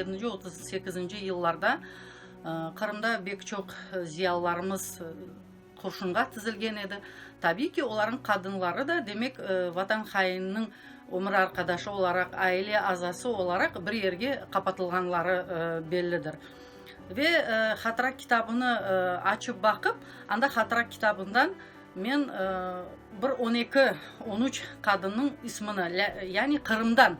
37-nci, 38-nci yıllarda Qırımda bek çoq ziyalılarımız qurşunğa tizilgen edi. Tabiiy ki, olarnıñ qadınları da, demek, Vatan haininiñ ömür arqadaşı olaraq, aile azası olaraq bir yerge qapatılğanları bellidir. Ve hatıra kitabını açıp baqıp, anda hatıra kitabından men bir on eki, on üç qadınnıñ ismini, yani Qırımdan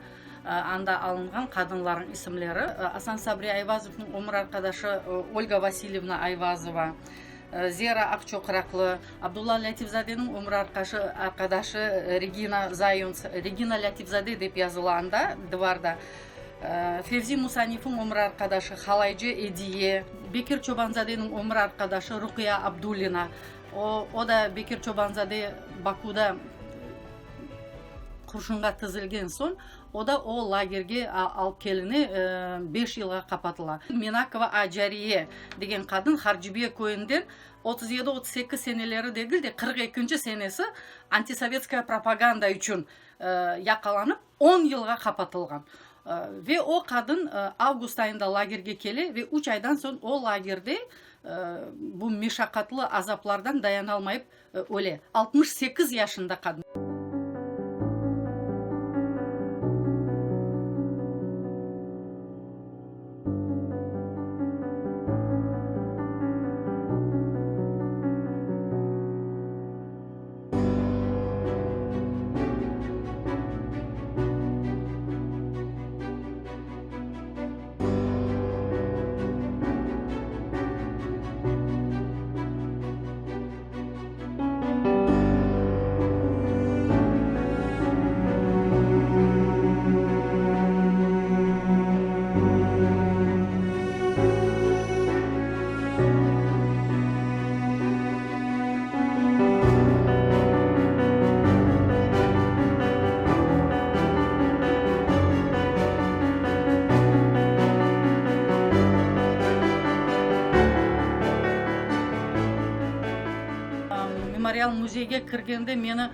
anda alınğan qadınlarnıñ isimleri, Asan Sabri Ayvazovnıñ ömür arqadaşı Olga Vasilyevna Ayvazova, Zera Aqçoqraqlı, Abdulla Lâtifzadeniñ ömür arqadaşı Regina Zayonts, Regina Lâtifzade dep yazıla anda, dıvarda, Fevzi Musanifniñ ömür arqadaşı Halaycı Ediye, Bekir Çobanzadeniñ ömür arqadaşı Ruqiya Abdullina, o, o da Bekir Çobanzade Bakuda qurşunğa tizilgen soñ, o da o lagerge alıp keline, beş yılğa qapatıla. Menakova Acariye degen qadın Harcibiye köyünden 37, 38 seneleri degil de, 42-nci senesi antisovetskaya propaganda içün yaqalanıp, on yılğa qapatılğan. Ve o qadın avgust ayında lagerge kele ve üç aydan soñ o lagerde bu meşaqatlı azaplardan dayanalmayıp öle. 68 yaşında qadın. Memorial müzeyge kirgende meni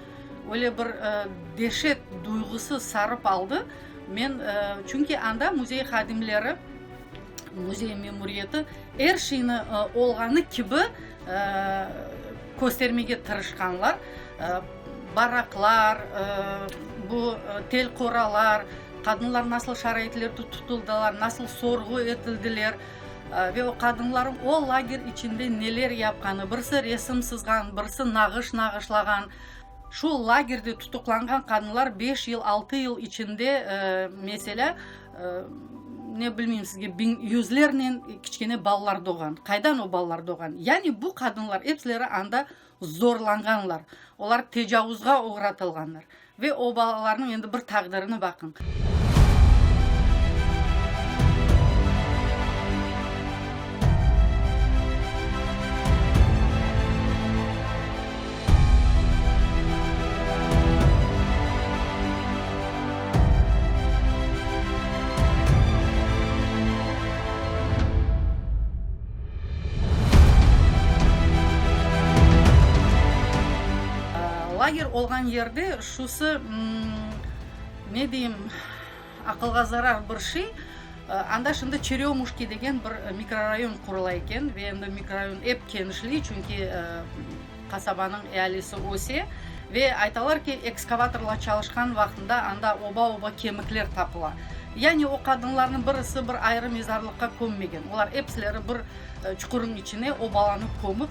öyle bir deşet duyğusı sarıp aldı. Men, çünki anda müzey hadimleri, müzey memuriyeti er şeyni olğanı kibi köstermege tırışqanlar. Baraklar, bu tel qoralar, qadınlar nasıl şaraitlerde tutuldılar, nasıl sorğu etildiler ve o qadınlarnıñ o lager içinde neler yapqanı, birisi resim sızğan, birisi nağış nağışlağan. Şu lagerde tutuqlanğan qadınlar beş yıl, altı yıl içinde, meselâ, ne bilmeyim sizge, biñ, yüzlernen kiçkene balalar doğğan. Qaydan o balalar doğğan? Yani bu qadınlar epsileri anda zorlanğanlar, olar tecavuzğa oğratılğanlar. Ve o balalarnıñ endi bir taqdirini baqıñ. Lager olğan yerde şusı, ne deyim, aqılğa zarar bir şey, anda şimdi Çerömuşki degen bir mikrorayon qurula eken ve endi mikrorayon ep kenişley, çünki qasabanıñ ealisi öse ve aytalar ki, ekskavatorlar çalışqan vaqtında anda oba-oba kemikler tapıla. Yani o qadınlarnıñ birisi bir ayrı mezarlıqqa kömmegen, olar episileri bir çuqurıñ içine o balanı kömip.